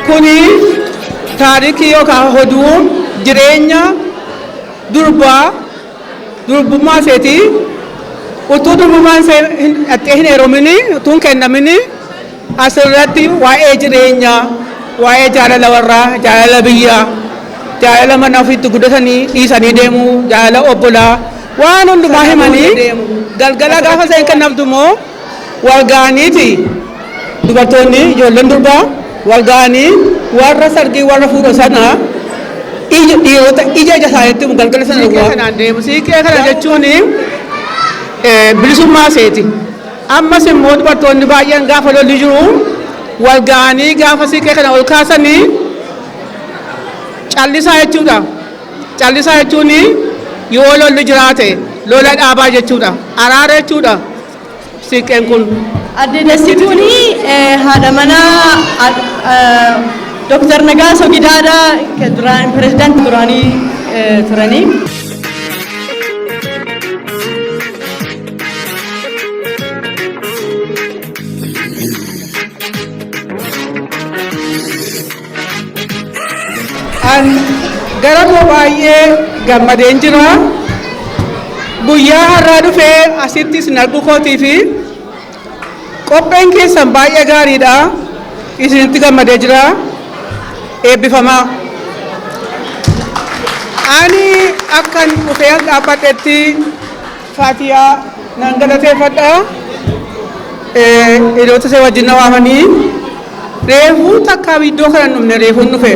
Kuni taarikii yookaan oduu jireenya durbaa durbummaa isheetii utuu durbummaan ishee dhattee hin heerumini utuu hin kennamini asirratti waa'ee jireenyaa, waa'ee jaalala warraa, jaalala biyyaa, jaalala mana ofiitti guddatanii dhiisanii deemuu, jaalala obbolaa waan hundumaa himanii galgala gaafa isheen kennamtu immoo wal ga'aniiti dubartoonni ijoolleen durbaa wal ga'anii warra sargii warra fuudhan sana ija dhiirota ija ija isaaniitti galgala sana duwwaa. Kanaan deemu siiqqee kana jechuun bilisummaa iseeti. Ammas immoo dubartoonni baay'een gaafa lolli jiru wal ga'anii gaafa siiqqee kana ol kaasanii callisaa jechuudha. Callisaa jechuun yoo lolli jiraate lola dhaabaa jechuudha. Araara jechuudha siiqqeen kun. Adde Dassituun haadha manaa Dr. Nagaasoo Gidaadaa duraan pirezidaantii duraanii turanii. An gara koo baay'ee gammadeen jira. Guyyaa har'aa dhufee asitti isin arguu kootii fi qopheen keessan baay'ee gaariidha. Isinitti gammadee jira. Eebbifamaa. Ani akkan dhufee as dhaabbadhetti Faatiyaa nan galateeffadha. Hiriyoota ishee wajjin na waamanii reefuu takkaa iddoo kana hin dhufne reefuun dhufe.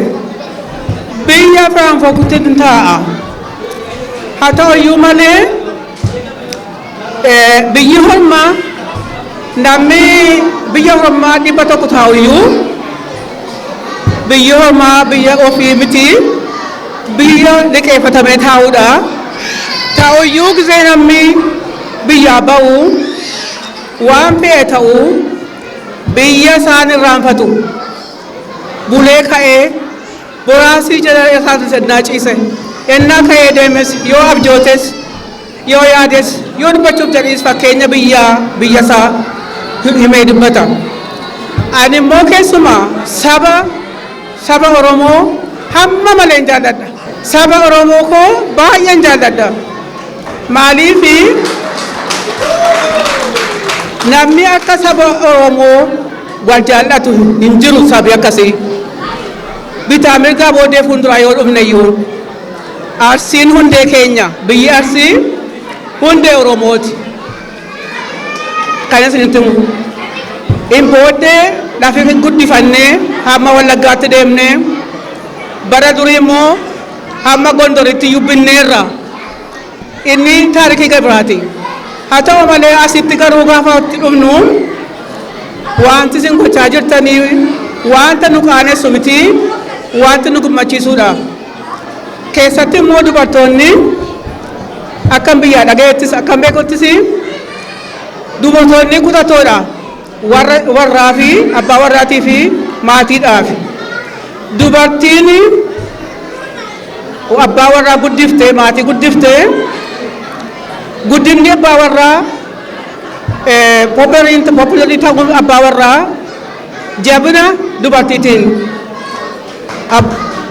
Biyya Firaanfookutti hin taa'a. Haa ta'u iyyuu malee biyyi hormaa namni biyya hormaa 100 taa'u iyyuu biyyi hormaa biyya ofii miti, biyya liqeeffatamee taa'uudha. Ta'uyyuu gisee namni biyyaa ba'u waan fe'e ta'u biyya isaan irraanfatu bulee ka'ee boraasii jala isaatis ennaa ciise ennaa ka'ee deemes yoo abjootes yoo yaades yoo dubbachuuf jedhis fakkeenya biyyaa biyya isaa himee dubbata. Ani immoo keessumaa saba Oromoo hamma malee hin jaalladha. Saba Oromoo koo baay'een jaalladha. Maaliif namni akka saba Oromoo wal jaallatu hin jiru sabi akkasii. Bitaa mirgaa booddee fuulduraa yoo dhufne iyyuu Arsiin hundee keenya, biyyi Arsii hundee Oromooti. Kan isinitti himu. In booddee lafi guddifannee hamma Wallaggaatti deemnee bara durii immoo hamma Gondoritti iyyuu binneerra. Inni taarikii gabiraati. Haa ta'u malee asitti garuu gaafa itti dhufnu wanti isin gochaa jirtanii wanta nu qaanessu miti, wanti nu gammachiisudha. Keessatti immoo dubartoonni akkam biyyaa dhagayeettis akkam beekuttis dubartoonni kutatoodha. Warra warraa fi abbaa warraatii fi maatiidhaaf. Dubartiin abbaa warraa guddiftee maatii guddiftee guddinni abbaa warraa popular ta'uun abbaa warraa jabina dubartiitiin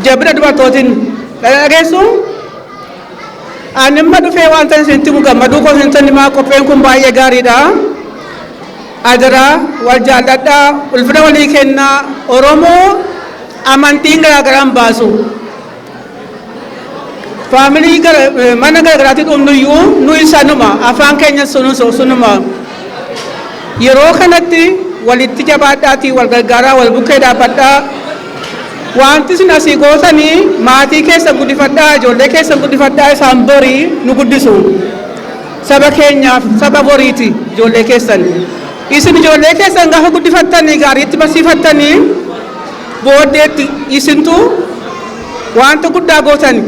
jabina dubartootiin dhageessu. Ani amma dhufee wanta isinitti himu gammaduu koo isinitti himaa, qopheen kun baay'ee gaariidha. Adaraa wal jaalladhaa, ulfina walii kennaa. Oromoo amantiin garaagaraan baasu. Family mana garaagaraatti dhumnuyyuu nuyi sanuma, afaan keenya sunuma. Yeroo kanatti walitti jabaadhaatii wal gargaaraa, wal bukkee dhaabbadhaa. Wanti isin asii gootanii maatii keessan guddifadhaa, ijoollee keessan guddifadhaa, isaan borii nu guddisu. Saba keenyaaf saba boriiti ijoollee keessan. Isin ijoollee keessan gaafa guddifattanii gaariitti barsiifattanii booddeetti isintu wanta guddaa gootan.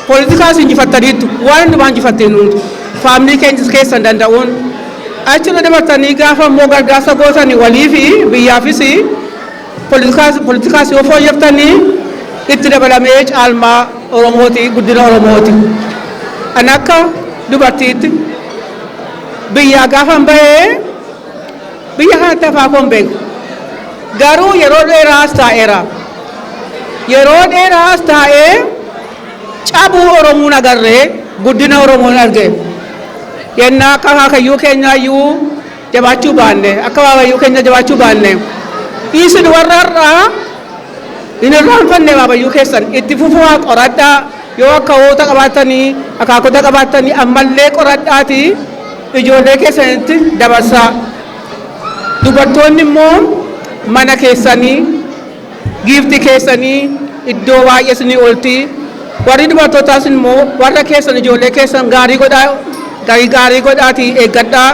Poolitikaas injifattaniittu, waan hundumaa injifattaniitu. Family keenya keessan danda'uun achirra dabartanii gaafa immoo gargaarsa gootanii walii fi biyyaafis poolitikaas yoo fooyyefftanii Itti dabalamee caalmaa Oromooti, guddina Oromooti. An akka dubartiitti biyyaa gaafan bahee biyya kanatti afaan koo hin beeku. Garuu yeroo dheeraas taa'eera. Yeroo dheeraas taa'ee cabuu Oromoon agarree guddina Oromoon arge. Yennaa akka akaakayyuu keenyaayyuu jabaachuu baanne, akka baabayyuu keenya jabaachuu baanne, isin warra har'aa hin irraanfanne baabayyuu keessan. Itti fufaa, qoradhaa. Yoo akkawoota qabaattanii, akaakota qabaattanii, ammallee qoradhaati ijoollee keessanitti dabarsaa. Dubartoonni immoo mana keessanii giifti keessanii iddoo baay'ee isinii oolti. Warri dubartootaas immoo warra keessan, ijoollee keessan gaarii godhaa, gaarii gaarii godhaatii eeggadhaa.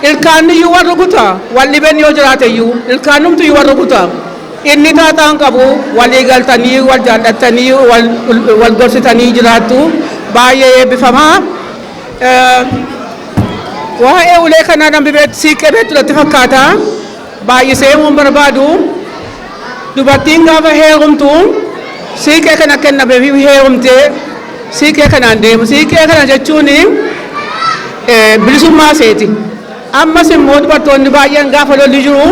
Ilkaan iyyuu wal rukuta, wal dhibeen yoo jiraate iyyuu ilkaanumtu iyyuu wal rukuta. Inni taataan qabu walii galtanii, wal jaallattanii, wal gorsitanii jiraattu. Baay'ee eebbifamaa. Waa'ee ulee kanaa namni beektu, siiqqee beektu natti fakkaata. Baay'isee himuu hin barbaadu. Dubartiin gaafa heerumtu siiqqee kana kennameef heerumtee siiqqee kanaan deemu. Siiqqee kana jechuun bilisummaa iseeti. Ammas immoo dubartoonni baay'een gaafa lolli jiru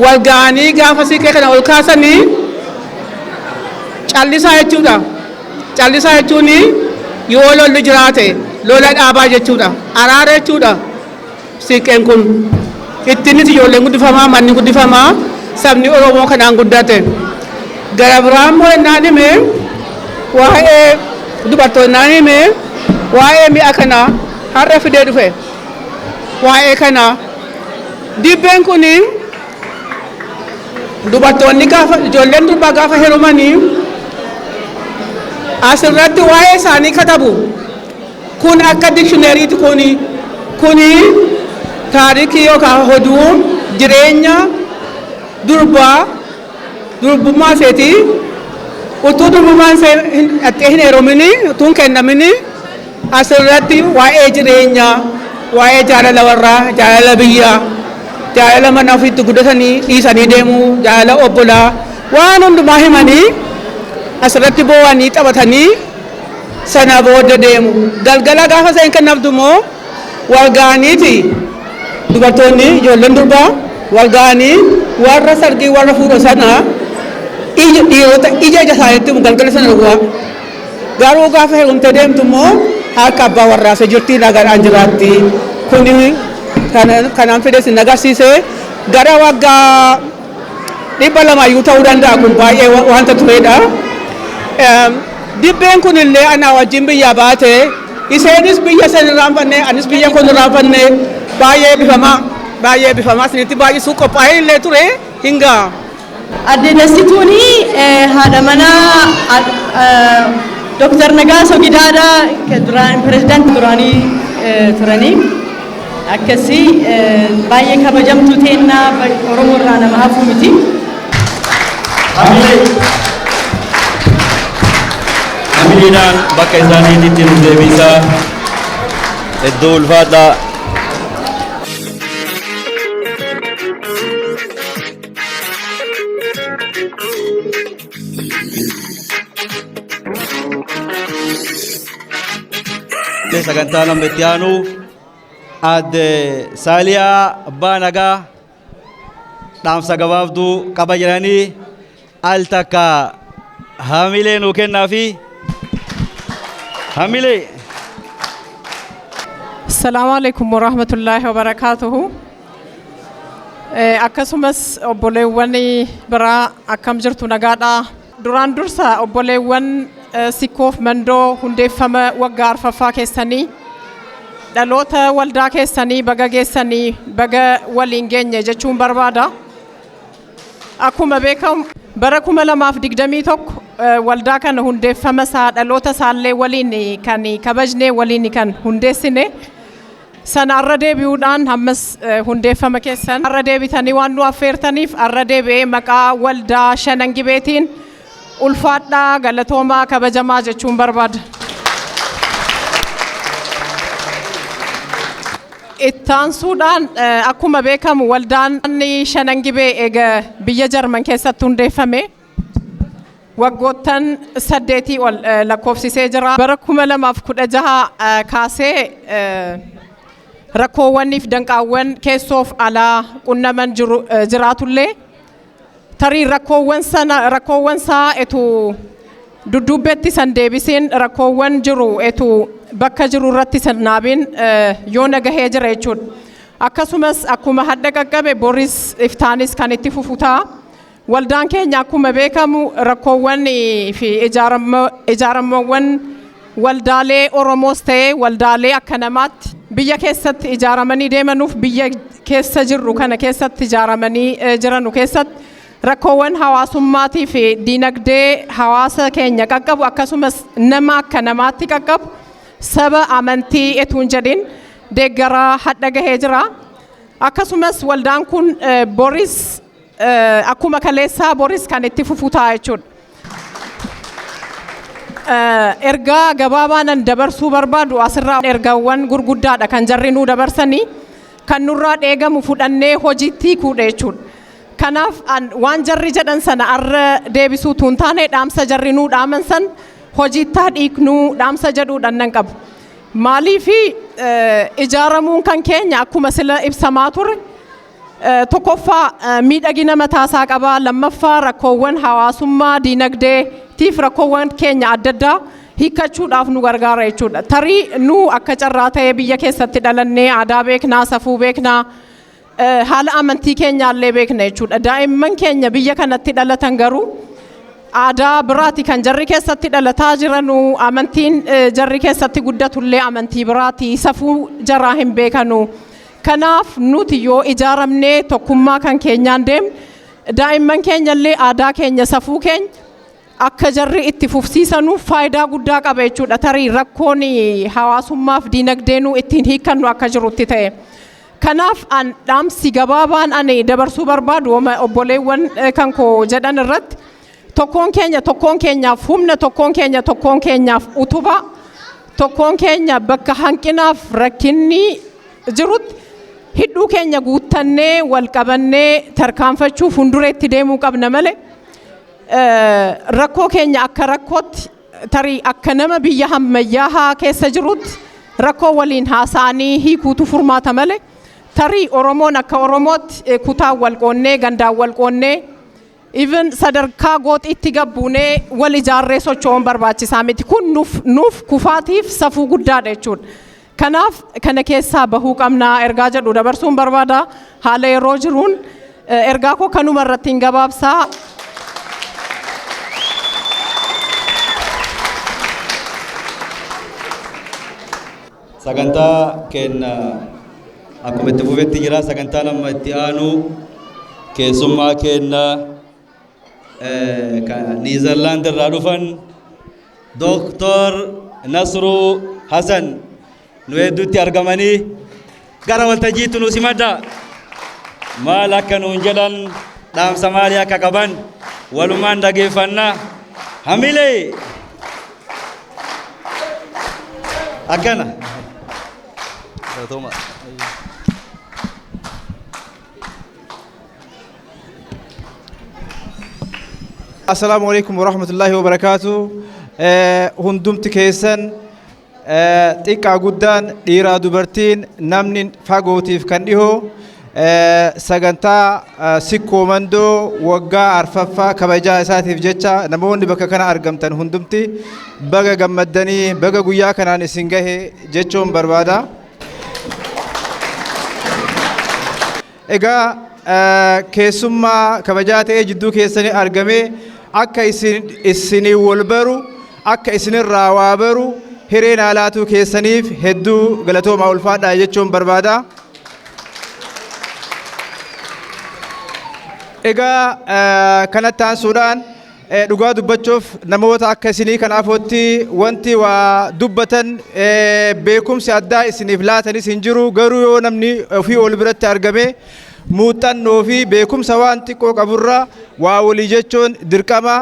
wal ga'anii gaafa siiqqee kana ol kaasanii callisaa jechuudha. Callisaa jechuun yoo lolli jiraate lola dhaabaa jechuudha. Araara jechuudha siiqqeen kun. Ittiinis ijoolleen guddifamaa, manni guddifamaa, sabni Oromoo kanaan guddate. Gara biraa immoo innaan hime waa'ee dubartoonnaan hime waa'ee mi'a kanaa har'a fidee dhufe. Waa'ee kanaa dibbeen kun dubartoonni gaafa, ijoolleen durbaa gaafa heerumanii asirratti waa'ee isaanii katabu. Kun akka dictionaryiti. Kuni taarikii yookaan oduu jireenya durbaa, durbummaa iseetii, utuu durbummaan ishee dhattee hin heerumini, utuu hin kennamini, asirratti waa'ee jireenyaa, waa'ee jaalala warraa, jaalala biyyaa, jaalala mana ofiitti guddatanii dhiisanii deemuu, jaalala obbolaa, waan hundumaa himanii asirratti boo'anii taphatanii sana booda deemu. Galgala gaafa isheen kennamtu immoo wal ga'aniiti dubartoonni, ijoolleen durbaa wal ga'anii warra sargii, warra fuudha sana, ija dhiirota ija ija isaaniitti galgala sana dhugaa. Garuu gaafa heerumtee deemtu immoo harka abbaa warraasa jirti, nagaadhaan jiraatti. Kuni kanaan fide sin agarsiise. Gara waggaa 200 iyyuu ta'uu danda'a, kun baay'ee wanta turedha. Dibbeen kun illee anaa wajjin biyyaa baate. Isheenis biyya san irraanfanne, anis biyya kun irraanfanne. Baay'ee eebbifamaa, baay'ee eebbifamaa. Isinitti baay'isuu qophaa'ee illee ture, hin ga'a. Adde Dassituun haadha manaa Dr. Nagaasoo Gidaadhaa, duraan pirezidaantii duraanii turanii. Akkasii baay'ee kabajamtuu teennaa, Oromoo irraa nama hafuu miti. Hamilee. Hamileedhaan bakka isaaniitti nu deebisaa. Hedduu ulfaadhaa. Sagantaa namni itti aanu Aadde Saaliyaa Abbaa Nagaa dhaamsa gabaabduu qaba jedhanii al takka hamilee nuu kennaa fi hamilee. Assalaamu alaikum warahmatullaahi wabarakaatuhu. Akkasumas obboleewwan biraa, akkam jirtu? Nagaadha. Duraan dursa obboleewwan Sikkoof Mandoo, hundeeffama waggaa arfaffaa keessanii, dhaloota waldaa keessanii baga geessanii, baga waliin geenye jechuun barbaada. Akkuma beekamu bara 2021 waldaa kana hundeeffama isaa, dhaloota isaallee waliin kan kabajne, waliin kan hundeessine sana arra deebi'uudhaan ammas hundeeffama keessan arra deebitanii waan nu affeertaniif arra deebi'ee maqaa waldaa Shanan Gibeetiin ulfaadhaa, galatoomaa, kabajamaa jechuun barbaada. Ittaansuudhaan akkuma beekamu waldaan Shanan Gibee eega biyya Jarman keessatti hundeeffame. Waggoottan 8 ol lakkoofsisee jira. Bara 2016 kaasee rakkoowwaniif danqaawwan keessoof alaa qunnaman jiraatullee, tarii rakkoowwan sana rakkoowwan isaa etu dudduubbetti san deebisiin, rakkoowwan jiru etu bakka jiru irratti san naabin yoo nagahee jira jechuudha. Akkasumas akkuma hadda qaqqabe boris iftaanis kan itti fufu ta'a. Waldaan keenya akkuma beekamu rakkoowwan fi ijaaramawwan waldaalee Oromoos ta'ee waldaalee akka namaatti biyya keessatti ijaaramanii deemanuuf, biyya keessa jirru kana keessatti ijaaramanii jiranu keessatti rakkoowwan hawaasummaatii fi diinagdee hawaasa keenya qaqqabu, akkasumas nama akka namaatti qaqqabu, saba amantii etuun jedhin deeggaraa hadha gahee jira. Akkasumas waldaan kun boris akkuma kaleessaa boris kan itti fufu ta'a jechuudha. Ergaa gabaabaa nan dabarsuu barbaadu asirraa, ergaawwan gurguddaadha kan jarri nuu dabarsanii, kan nurraa dheegamu fudhannee hojiitti hiikuudha jechuudha. Kanaaf waan jarri jedhan sana arra deebisuu tuun taane, dhaamsa jarri nuu dhaaman san hojiitti hiiknuu dhaamsa jedhuudhaan nan qabu. Maaliifi, ijaaramuun kan keenya akkuma sila ibsamaa ture, tokkoffaa miidhagina mataasaa qabaa, lammaffaa rakkoowwan hawaasummaa diinagdeetiif rakkoowwan keenya adda addaa hiikkachuudhaaf nu gargaara jechuudha. Tarii nu akka carraa ta'ee biyya keessatti dhalannee aadaa beeknaa, safuu beeknaa, haala amantii keenyaallee beekna jechuudha. Daa'imman keenya biyya kanatti dhalatan garuu aadaa biraati kan jarri keessatti dhalataa jiranu, amantiin jarri keessatti guddatullee amantii biraati, safuu jaraa hin beekanu. Kanaaf nuti yoo ijaaramnee tokkummaa kan keenyaan deemne, daa'imman keenyallee aadaa keenya, safuu keenya akka jarri itti fufsiisanuuf faayidaa guddaa qaba jechuudha. Tarii rakkoon hawaasummaaf diinagdeenuu ittiin hiikkannu akka jirutti ta'e. Kanaaf an dhaamsi gabaabaan ani dabarsuu barbaadu obboleewwan kan koo jedhan irratti, tokkoon keenya tokkoon keenyaaf humna, tokkoon keenya tokkoon keenyaaf utuba, tokkoon keenya bakka hanqinaaf rakkinni jirutti hidhuu keenya guuttannee wal qabannee tarkaanfachuu fuuldureetti deemuu qabna malee, rakkoo keenya akka rakkootti, tarii akka nama biyya ammayyaa keessa jirutti rakkoo waliin haasa'anii hiikuutu furmaata malee, tarii Oromoon akka Oromootti kutaan wal qoonnee, gandaan wal qoonnee, even sadarkaa gooxiitti gabbuunee wal ijaarree socho'uun barbaachisaa miti. Kun nuuf kufaatiif safuu guddaadha jechuudha. Kanaaf kana keessaa bahuu qabnaa ergaa jedhu dabarsuun barbaada. Haala yeroo jiruun ergaa koo kanuma irratti hin gabaabsaa. Sagantaa keenya akkuma itti fufetti jira. Sagantaan amma itti aanu keessummaa keenya Niizerlaand irraa dhufan Dooktor Nasruu Hasan nu hedduutti argamanii gara waltajjiitti nu simadha. Maal akka nuun jedhan, dhaamsa maalii akka qaban walumaan dhageeffannaa. Hamilee akkana. Galatoomaa. Assalaamu alaikum warahmatullahi wabarakaatu. Hundumti keessan, xiqqaa guddaan, dhiiraa dubartiin, namni fagootiif kan dhihoo, sagantaa Sikkoo Mandoo waggaa arfaffaa kabajaa isaatiif jecha namoonni bakka kana argamtan hundumti baga gammaddanii, baga guyyaa kanaan isin gahe jechuun barbaada. Egaa keessummaa kabajaa ta'ee jidduu keessanii argamee akka isinii wal baru, akka isinirraa waa baru hireen haalaatuu keessaniif hedduu galatoomaa, ulfaadhaa jechuun barbaada. Egaa kanatti aansuudhaan, dhugaa dubbachuuf namoota akka isinii kanaafotti wanti waa dubbatan, beekumsi addaa isiniif laatanis hin jiru, garuu yoo namni ofii ol biratti argame muuxannoo fi beekumsa waan xiqqoo qaburra waa walii jechuun dirqama.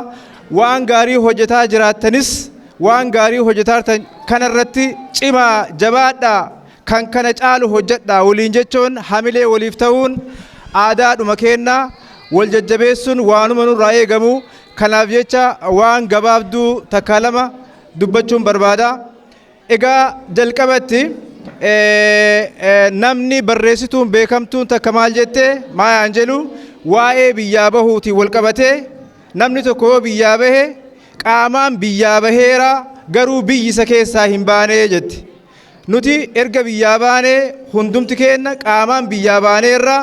Waan gaarii hojjetaa jiraattanis, waan gaarii hojjetaa jirtan kanarratti cimaa, jabaadhaa, kan kana caalu hojjedhaa waliin jechuun, hamilee waliif ta'uun aadaadhuma keenna, wal jajjabeessuun waanuma nurraa eegamu. Kanaaf jecha waan gabaabduu takka lama dubbachuun barbaada. Egaa jalqabatti namni barreessituun beekamtuun takka maal jette? Maya Angelou waa'ee biyyaa bahuutiin wal qabatee, namni tokko yoo biyyaa bahe qaamaan biyyaa baheera, garuu biyyi isa keessaa hin baanee jetti. Nuti erga biyyaa baanee, hundumti keenna qaamaan biyyaa baaneerra,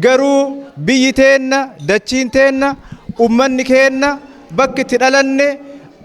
garuu biyyi teenna, dachiin teenna, ummanni keenna, bakki itti dhalanne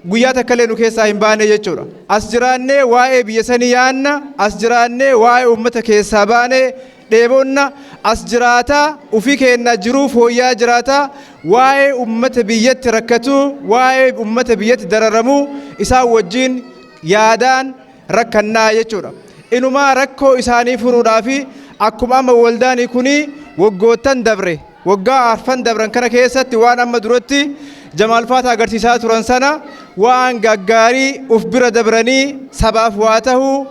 guyyaa takka illee nu keessaa hin baane jechuudha. As jiraannee waa'ee biyya sanii yaanna, as jiraannee waa'ee uummata keessaa baanee dheebonna, as jiraataa ufii keenna jiruu fooyyaa jiraataa waa'ee uummata biyyatti rakkatuu, waa'ee uummata biyyatti dararamuu isaan wajjin yaadaan rakkannaa jechuudha. Inumaa rakkoo isaanii furuudhaafi akkuma amma waldaanii kuni waggoottan dabre, waggaa arfan dabran kana keessatti waan amma duratti Jamaal Faata agarsiisaa turan sana, waan gaggaarii uf bira dabranii sabaaf waa tahuu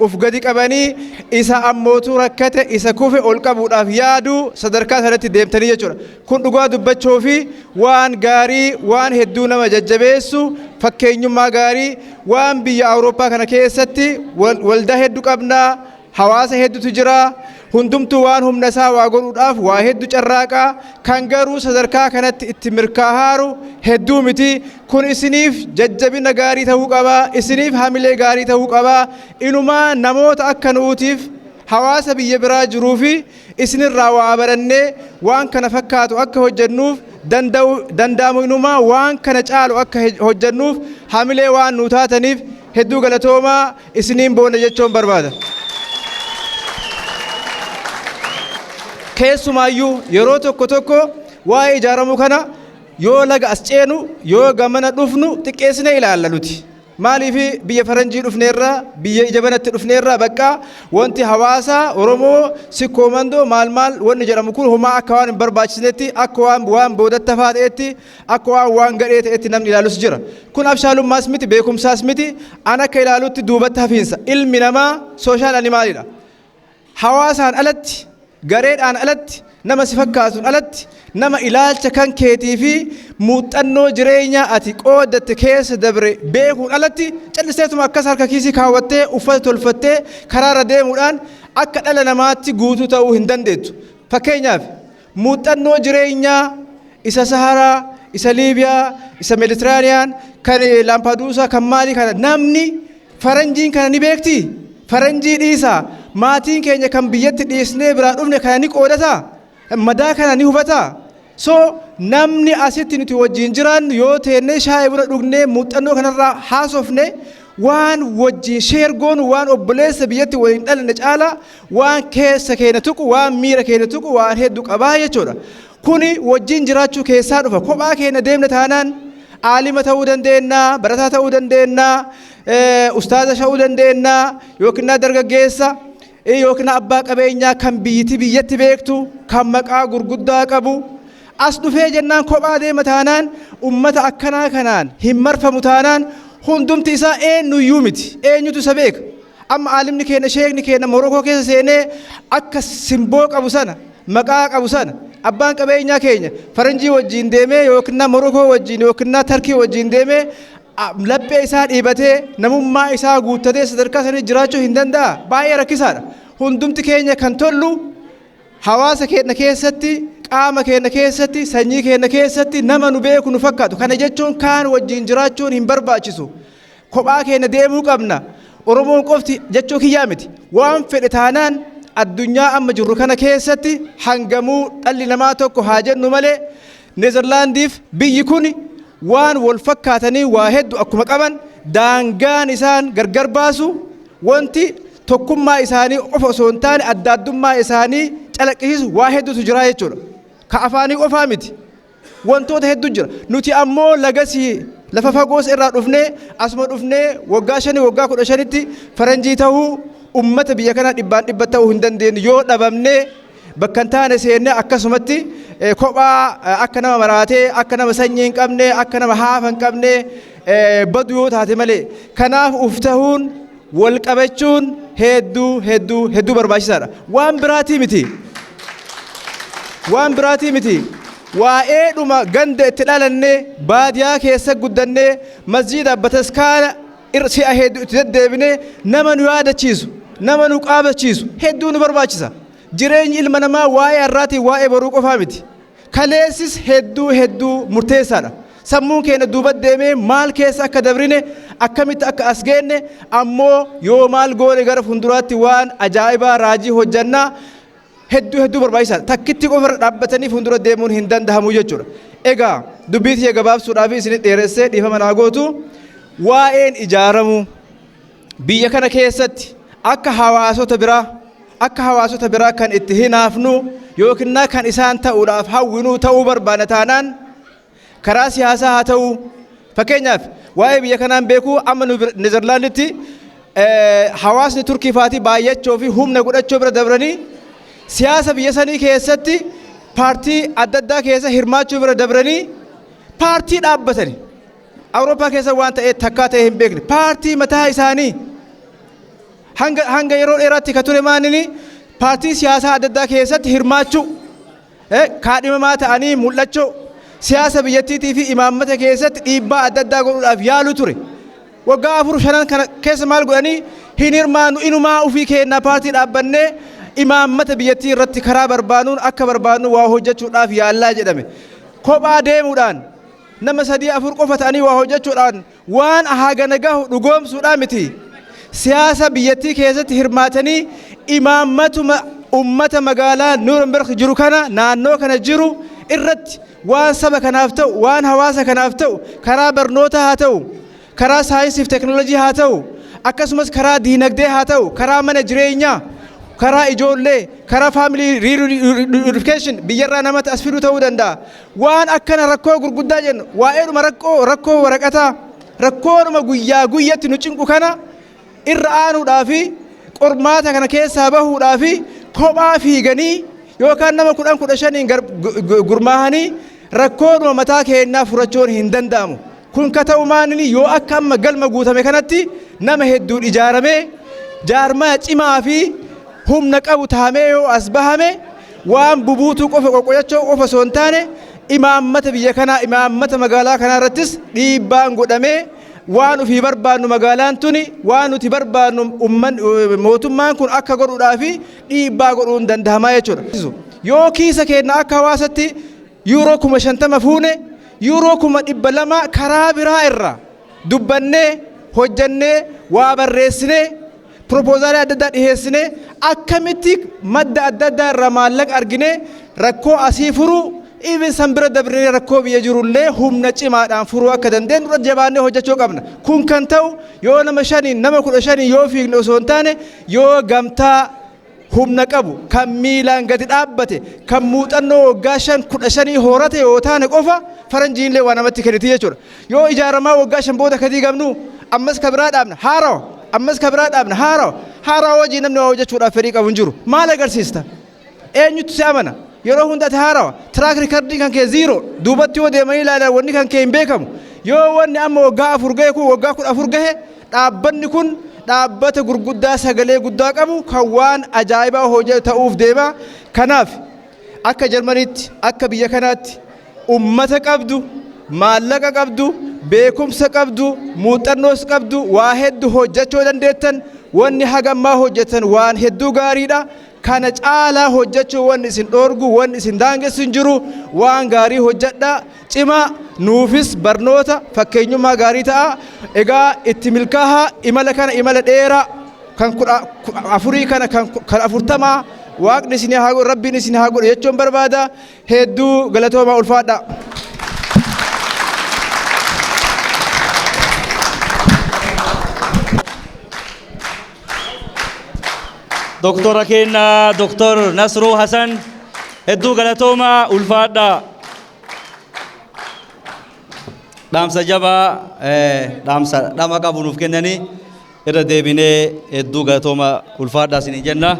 uf gadi qabanii isa ammootu rakkate, isa kufe ol qabuudhaaf yaaduu sadarkaa sanatti deemtanii jechuudha. Kun dhugaa dubbachuu fi waan gaarii, waan hedduu nama jajjabeessu, fakkeenyummaa gaarii. Waan biyya Awurooppaa kana keessatti waldaa hedduu qabnaa, hawaasa hedduutu jira. Hundumtuu waan humna isaa waa godhuudhaaf waa hedduu carraaqaa, kan garuu sadarkaa kanatti itti mirkaahaaru hedduu miti. Kun isiniif jajjabina gaarii ta'uu qabaa, isiniif hamilee gaarii ta'uu qabaa. Inumaa namoota akka nuutiif hawaasa biyya biraa jiruu fi isinirraa waa barannee waan kana fakkaatu akka hojjennuuf danda'amu, inumaa waan kana caalu akka hojjennuuf hamilee waan nu taataniif hedduu galatoomaa, isiniin boona jechuun barbaada. Keessumaayyuu yeroo tokko tokko waa'ee ijaaramuu kana yoo laga as ceenu, yoo gamana dhufnu, xiqqeessine ilaalla nuti. Maaliif? Biyya faranjii dhufneerra, biyya ija banatti dhufneerra, bakka wanti hawaasa Oromoo Sikkoo Mandoo maal maal wanni jedhamu kun homaa akka waan hin barbaachisnetti, akka waan boodatti hafaa ta'etti, akka waan gadhee ta'etti namni ilaalus jira. Kun abshaalummaas miti, beekumsaas miti, an akka ilaalutti duubatti hafiinsa. Ilmi namaa social animalidha. Hawaasaan alatti, gareedhaan alatti, nama si fakkaatuun alatti, nama ilaalcha kan keetii fi muuxannoo jireenyaa ati qooddatte keessa dabre beekuun alatti, callisteetuma akkas harka kiisii kaawwattee uffata tolfattee karaarra deemuudhaan akka dhala namaatti guutuu ta'uu hin dandeettu. Fakkeenyaaf, muuxannoo jireenyaa isa Saharaa, isa Liibiyaa, isa Meeditiraaniyaan, kan Laampaaduusaa, kan maalii kana namni faranjiin kana ni beekti? Faranjii dhiisaa, maatiin keenya kan biyyatti dhiisnee biraa dhufne kana ni qoodataa? Madaa kana ni hubataa? So namni asitti nuti wajjin jiraannu yoo teennee shaayii buna dhugnee muuxannoo kanarraa haasofne, waan wajjin share goonu, waan obboleessa biyyatti waliin dhalanne caalaa waan keessa keenya tuqu, waan miira keenya tuqu waan hedduu qabaa jechuudha. Kuni wajjin jiraachuu keessaa dhufa. Kophaa keenya deemna taanaan aalima ta'uu dandeenya, barataa ta'uu dandeenya, ustaaza ta'uu dandeenya, yookiin dargaggeessa yookiin abbaa qabeenyaa kan biyyiti biyyatti beektu, kan maqaa gurguddaa qabu. As dhufee jennaan kophaa deema taanaan, ummata akkanaa kanaan hin marfamu taanaan, hundumti isaa eenyuyyuu miti, eenyutu isa beeka? Amma aalimni keenya, sheekni keenya Morokoo keessa seenee akka simboo qabu sana, maqaa qabu sana, abbaan qabeenyaa keenya faranjii wajjin deemee yookiin Morokoo wajjin yookiin Tarkii wajjin deemee laphee isaa dhiibatee namummaa isaa guuttatee sadarkaa sanii jiraachuu hin danda'a. Baay'ee rakkisaadha. Hundumti keenya kan tollu hawaasa keenya keessatti, qaama keenya keessatti, sanyii keenya keessatti nama nu beeku, nu fakkaatu. Kana jechuun kaan wajjin jiraachuun hin barbaachisu. Kophaa keenya deemuu qabna. Oromoon qofti jechuu kiyyaa miti. Waan fedhe taanaan, addunyaa amma jirru kana keessatti hangamuu dhalli namaa tokko haa jennu malee, Neezerlaandiif biyyi kun waan wal fakkaatanii waa hedduu akkuma qaban, daangaan isaan gargar baasu wanti tokkummaa isaanii qofa osoo hin taane adda addummaa isaanii calaqqisiisu waa hedduutu jira jechuudha. Ka afaanii qofaa miti. Wantoota hedduu jira. Nuti ammoo lagasii lafa fagoos irraa dhufnee, asuma dhufnee waggaa 5, waggaa 15tti faranjii ta'uu, ummata biyya kanaa dhibbaan dhibba ta'uu hin dandeenyu yoo dhabamnee bakka hin taane seennee akkasumatti kophaa akka nama maraatee, akka nama sanyii hin qabne, akka nama haafa hin qabne badu yoo taate malee. Kanaaf uf tahuun, wal qabachuun hedduu hedduu hedduu barbaachisaadha. Waan biraatii miti. Waan biraatii miti. Waa'ee dhuma ganda itti dhalannee, baadiyaa keessa guddannee, masjiida bataskaana si'a hedduu itti deddeebinee, nama nu yaadachiisu, nama nu qaabachiisu hedduu nu barbaachisa. Jireenyi ilma namaa waa'ee har'aatiin waa'ee boruu qofaa miti. Kaleessis hedduu hedduu murteessaadha. Sammuun keenya duuba deemee maal keessa akka dabrine, akkamitti akka as geenne, ammoo yoo maal goone gara fuulduraatti waan ajaa'ibaa raajii hojjannaa hedduu hedduu barbaachisaadha. Takkitti qofa irra dhaabbatanii fuuldura deemuun hin danda'amu jechuudha. Egaa dubbii tiyya gabaabsuudhaaf isin dheeressee, dhiifama naa gootu. Waa'een ijaaramuu biyya kana keessatti akka hawaasota biraa kan itti hinaafnu yookiin kan isaan ta'uudhaaf hawwinuu ta'uu barbaanna taanaan, karaa siyaasaa haa ta'u, fakkeenyaaf waa'ee biyya kanaan beekuu, amma nu Nezerlaanditti hawaasni Turkii faatii baay'achuu fi humna godhachuu bira dabranii, siyaasa biyya sanii keessatti paartii adda addaa keessa hirmaachuu bira dabranii, paartii dhaabbatani. Awurooppaa keessa waan ta'e takkaa ta'e hin beekne, paartii mataa isaanii. Hanga yeroo dheeraatti ka ture maanini, paartii siyaasaa adda addaa keessatti hirmaachuu, kaadhimamaa ta'anii mul'achuu, siyaasa biyyattiitii fi imaammata keessatti dhiibbaa adda addaa godhuudhaaf yaalu ture. Waggaa 4 shanan kana keessa maal godhanii? Hin hirmaannu, inumaa ofii keenyaa paartii dhaabbannee imaammata biyyattii irratti karaa barbaanuun akka barbaannu waa hojjechuudhaaf yaallaa jedhame. Kophaa deemuudhaan, nama sadii afur qofa ta'anii waa hojjechuudhaan waan hagana gahu dhugoomsuudhaan miti. Siyaasa biyyattii keessatti hirmaatanii imaammatuma ummata magaalaa Nuurenberg jiru kana, naannoo kana jiru irratti, waan saba kanaaf ta'u, waan hawaasa kanaaf ta'u, karaa barnootaa haa ta'u, karaa saayinsii fi teekinooloojii haa ta'u, akkasumas karaa diinagdee haa ta'u, karaa mana jireenyaa, karaa ijoollee, karaa family reunification biyyarraa namatti as fiduu ta'uu danda'a. Waan akkana rakkoo gurguddaa jennu, waa'eedhuma rakkoo waraqataa, rakkoodhuma guyyaa guyyatti nu cinqu kana irra aanuudhaa fi qormaata kana keessaa bahuudhaa fi kophaa fiiganii yookaan nama 10 15n gurmaahanii rakkoodhuma mataa keenyaa furachuun hin danda'amu. Kun ka ta'u maanini, yoo akka amma galma guutame kanatti nama hedduun ijaaramee, jaarmaa cimaa fi humna qabu taamee yoo as bahame, waan bubuutuu qofa, qoqqoyachoo qofa osoo hin taane, imaammata biyya kanaa, imaammata magaalaa kanaa irrattis dhiibbaan godhamee, waan ofii barbaannu, magaalaan tuni waan nuti barbaannu mootummaan kun akka godhuudhaa fi dhiibbaa godhuun danda'amaa jechuudha. Yoo kiisa keenya akka hawaasatti yuuroo 50,000 fuune, yuuroo 200,000 karaa biraa irraa dubbannee, hojjannee, waa barreessinee, proposaalii adda addaa dhiheessinee, akkamitti madda adda addaa irraa maallaqa arginee rakkoo asii furuu, even san bira dabrinee rakkoo biyya jirullee humna cimaadhaan furuu akka dandeenyu irra jabaannee hojjechuu qabna. Kun kan ta'u yoo nama shaniin, nama 15n yoo fiigne osoo hin taane, yoo gamtaa humna qabu, kan miilaan gadi dhaabbate, kan muuxannoo waggaa 5 15 horate yoo taane qofa, faranjiinillee waa namatti kenniti jechuudha. Yoo ijaaramaa waggaa 5 booda kadii qabnu, ammas ka biraa dhaabna haarawa, ammas ka biraa dhaabna haarawa, haarawa wajjin namni waa hojjechuudhaaf fedhii qabu hin jiru. Maal agarsiista? Eenyutu si amana? Yeroo hunda ati haarawa. Track recordiin kan kee zero. Duubatti yoo deemanii ilaalan wanni kan kee hin beekamu. Yoo wanni amma waggaa 4 gahe kun waggaa 14 gahe, dhaabbanni kun dhaabbata gurguddaa sagalee guddaa qabu kan waan ajaa'ibaa hojjetu ta'uuf deema. Kanaaf akka Jarmaniitti, akka biyya kanaatti, ummata qabdu, maallaqa qabdu, beekumsa qabdu, muuxannoos qabdu, waa hedduu hojjechuu dandeettan. Wanni hagammaa hojjetan waan hedduu gaariidha. Kana caalaa hojjechuu wanni isin dhoorgu, wanni isin daangessu hin jiru. Waan gaarii hojjedha, cimaa, nuufis barnoota fakkeenyummaa gaarii ta'a. Egaa itti milkaahaa imala kana, imala dheeraa kan 14 kana, kan 40 waaqni isin haa godhu, rabbiin isin haa godhu jechuun barbaada. Hedduu galatoomaa, ulfaadha. Doktora keenya Doktor Nasruu Hasan, hedduu galatoomaa, ulfaadha. Dhaamsa jabaa, dhaamsa dhama qabu nuuf kennanii, irra deebinee hedduu galatooma, ulfaadhaa isinii jenna.